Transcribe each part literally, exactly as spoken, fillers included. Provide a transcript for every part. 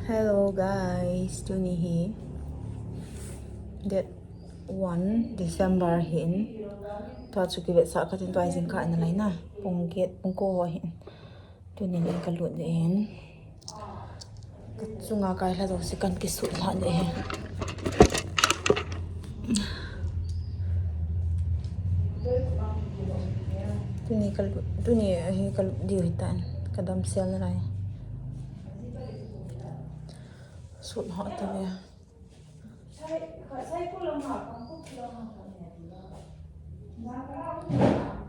Hello guys, tuni hi date one December hin. Tua chu kivetsah katin tua jingkah in alai na. Pung get, pung ko ho hin. Tuni le kalut in. Kachunga kailha jouse kan kisutlha de hi. Tuni kalut, tuni hi kalut diu hitan. Kadamsel nalai. Sutlha tave.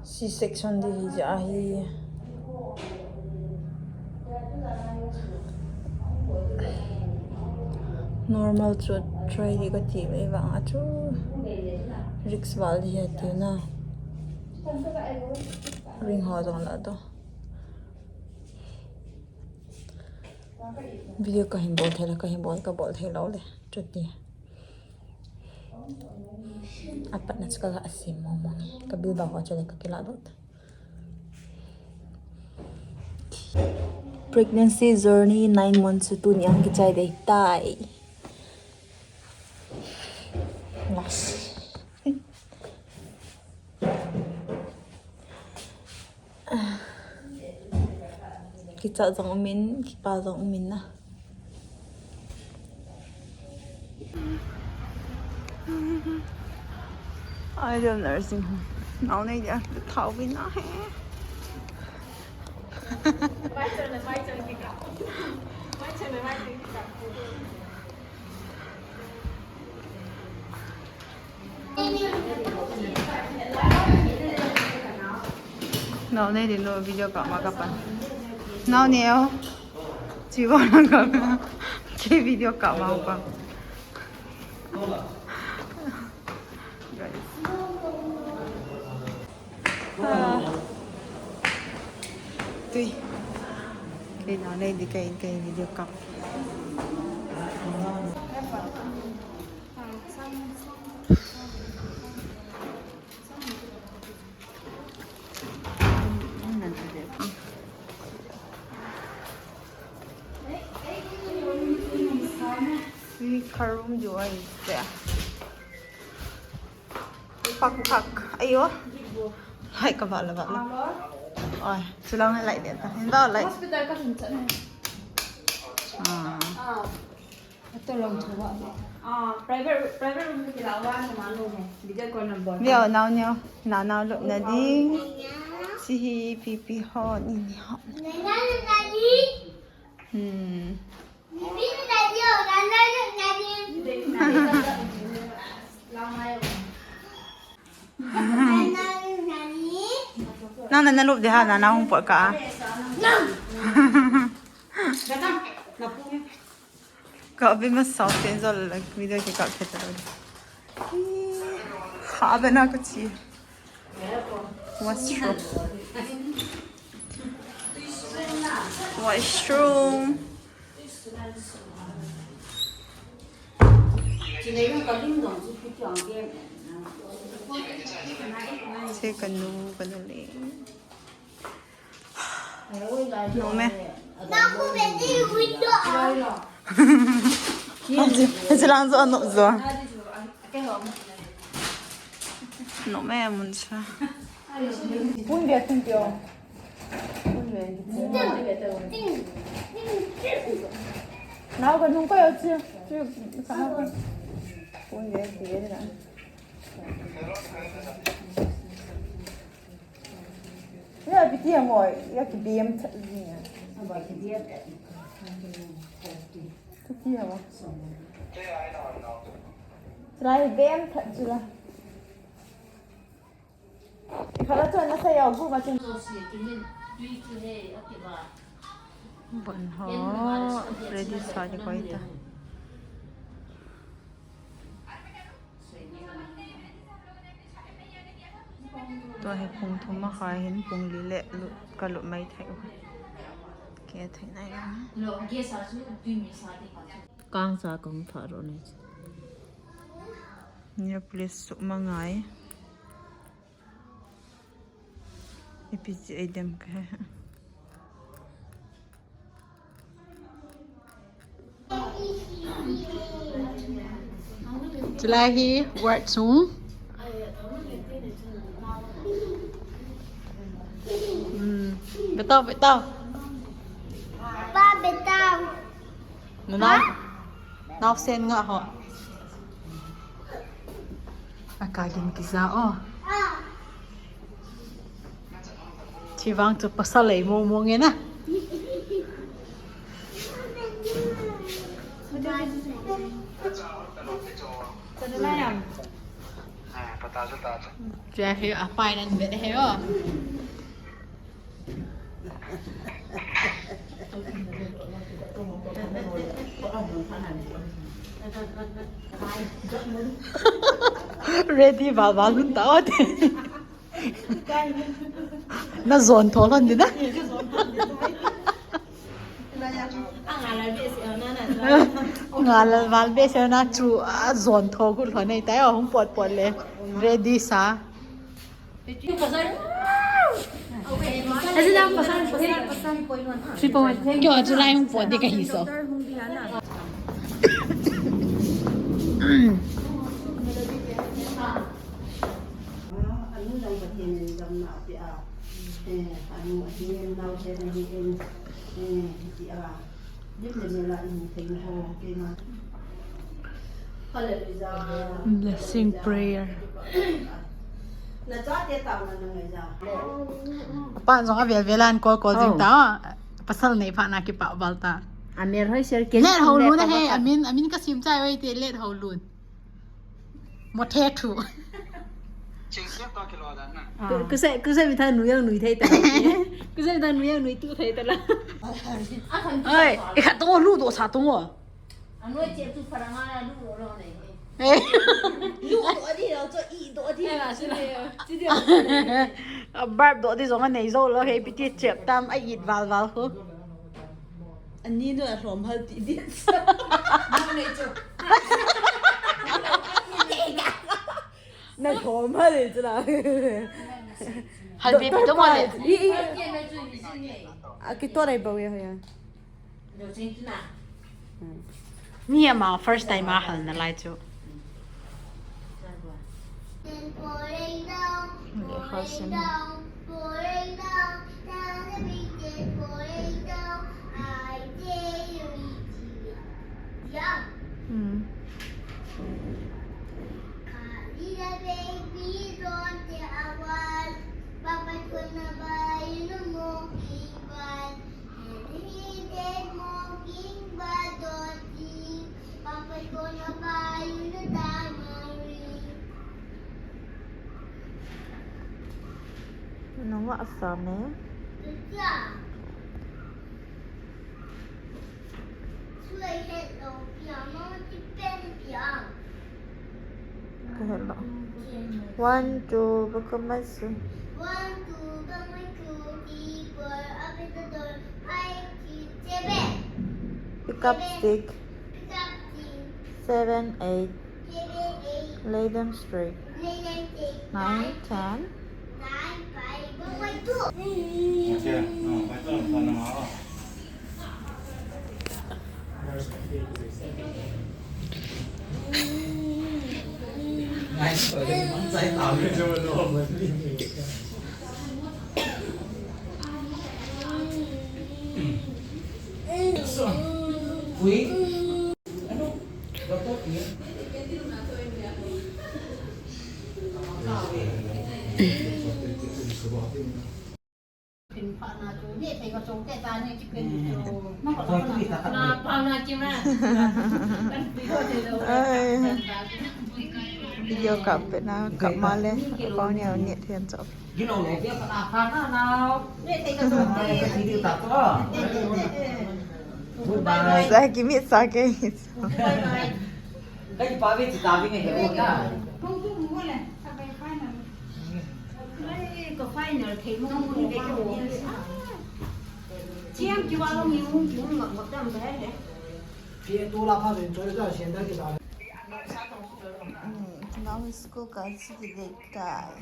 C-section ding hijeh ahi. Normal chu try ding kati mai vang a chu risk val ding ahi tina. Ring ho jong la to. Video kahin bol thei le, kahin bol, kabol thei lou le. Chuti. Apatna chu kaga sem mong mong e. Kabilbah ho chu le kakilah lut. Pregnancy journey nine months chu tuni a kichai ding tai. Last. Kicha jong umin, kipa jong umin na. Ideal Nursing Home. Nao nei dia, thao vin na he. Nao nei din lo video kap ma kap a. Nao nei o. Chi bo na kap. Ke video kap ma pa. Guys. Ah. Tui. Kei nao nei di kei, kei video kap. Ni kharum jo ai te. Pak pak. Ayo. Hai ka bala bala. Oi, chulang lai de ta. Hin ba lai. Hospital ka hin chan. Ah. Ah. Ato long chu ba. Ah, private, private room ki la wa na ma no he. Video call number. Neo, nao neo. Na nao lo na ding. Si hi pipi ho ni ni ho. Hmm. Nang na na lup de ha, na na hung pot ka. Ka be ma sao ten zo la video ke ka kheta lo. Ha be na ka chi. Washroom. Washroom. Che kanu, kanu le. No me. Aji, aji lang zo, no zo. No me, mun cha. Pun dia tin pio. Pun dia tin pio. Nao ka nung ko yo chi. Chi ka nao ka. Pun dia tin pio na. Ya, piti ya mo, ya ki B M ta ni ya. Piti ya mo. Try B M ta chula. Khala chon na sa ya gu ma chun. Bon ho, ready sa di koi ta. Tua hi pung thum a khai hin pung li le lut, ka lut mai thei u. Ke thei nai u. Kang sa kong tha ro ne. Nia police su ma ngai. Ipi chi ei dem ka he. Chulai hi ward sung. Hmm. Betao, betao. Pa betao. Nunao. Ha? Naosen nga ho. Akalin kija o. Chivang chu pasal ei mo mo nge na. Cha hi apai nan bet he o. Ready val val hun ta o te. Na jon tho lon di na. Nga lal val be se na chu a jon tho gu lon nei tai o hung pot pot le. Ready sa. Kyo chu lai hung pot di ka hi so. Anu jong Pathen in damna apeh a, eh, anu ahin, naosen ahin, eh, ti a, lim le mel a imu thei ho, keima. Hallelujah. Blessing prayer. Na chate taona na ngai ja. Apa jong avel vel a an call call jing ta. Pasal nei phat na kipah val ta. Amer hoi share ke. Let ho lun he, amin, amin ka sim chai oi te let ho lun. Mo the thu. Chingsiam to kilo dan na. Ah. Ku-, kusei, kusei mi tha nu yang nui thei ta. Kusei mi tha nu yang nui tu thei ta la. Oi, i khat tong o, lu do sa tong o. Anoi che tu pharanga la lu lo nei. Eh. Lu do di lo cho i do di. Ai la, si le. Si di. A barb do di jong anei jo lo he piti chep tam a it val val khu. Ani do a hlom hal ti di. Mo nei cho. Na hlom hal le chu na. Hal be be to mo le. I, i. A ki to dai ba we ya. Hmm. Ni ama first time a hal na lai chu. Hmm. Nunga asam e. Ka het lo. One, two, baka mai su. One, two, baka mai su, three, four, open the door, five, six, seven. Pick up stick. Pick up stick. Seven, eight. Seven, eight. Lay them straight. Lay them straight. Nine, ten. Nine, five, baka mai su. Okay, no, mai su, no, no. Ai, video kap pet na, kap ma le, kau ni au ni thian chop. Sa ki mit sa ke. Chiang ki wa long yung ki hung ngam ngam dam ba he. Ki tu la pha ven choi ka sian da ki da. Hmm, now is school ka si ki dek kai.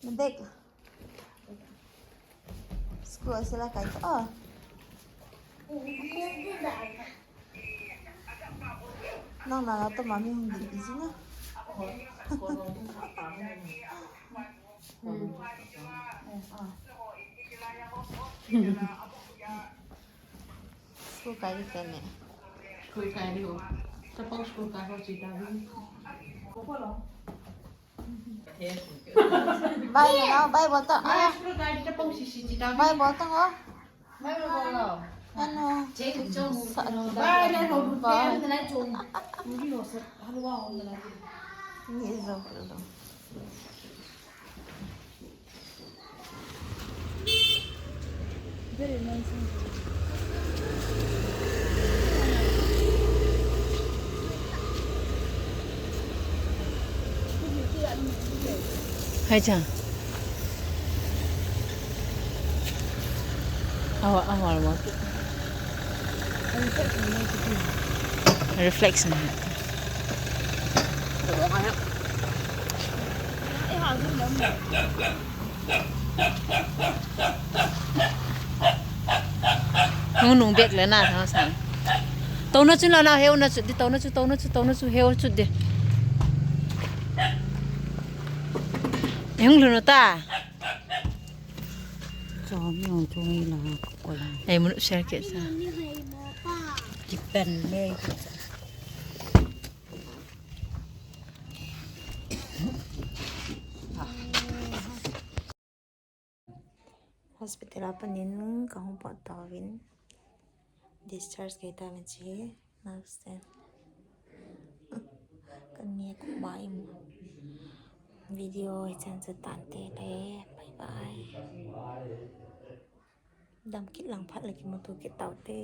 Dek. School a sila kai to. Oh. Nang na to mami hung di busy na. Hmm. Eh, ah. School kai di tene. School kai di ho. Chapang school kai ho chi ta di. Bye na, bye bol ta. Ah. School kai di chapang si si chi ta di. Bye bol ta ho. Bye bol ta ho. Ano? Bye na ho. Bye. Bye na ho. Ni zo lo. Hai cha. Awa, awa, awa. Reflection. Nung nung bek le na thang sang. Tau na chu la na heu na chu di, tau na chu, tau na chu, tau na chu heu chu di. Hung lu na ta. Chom nyo chu ngi la ko. Ei mun share ke sa. Kipen le. Hospital a panin ka hung pot tauvin. Discharge kei tauvin chi. Nurse ten. Kan nge ko ba im. Video hi chan chu tan te le. Bye bye. Dam kit lang phat le kimuto kit tau te.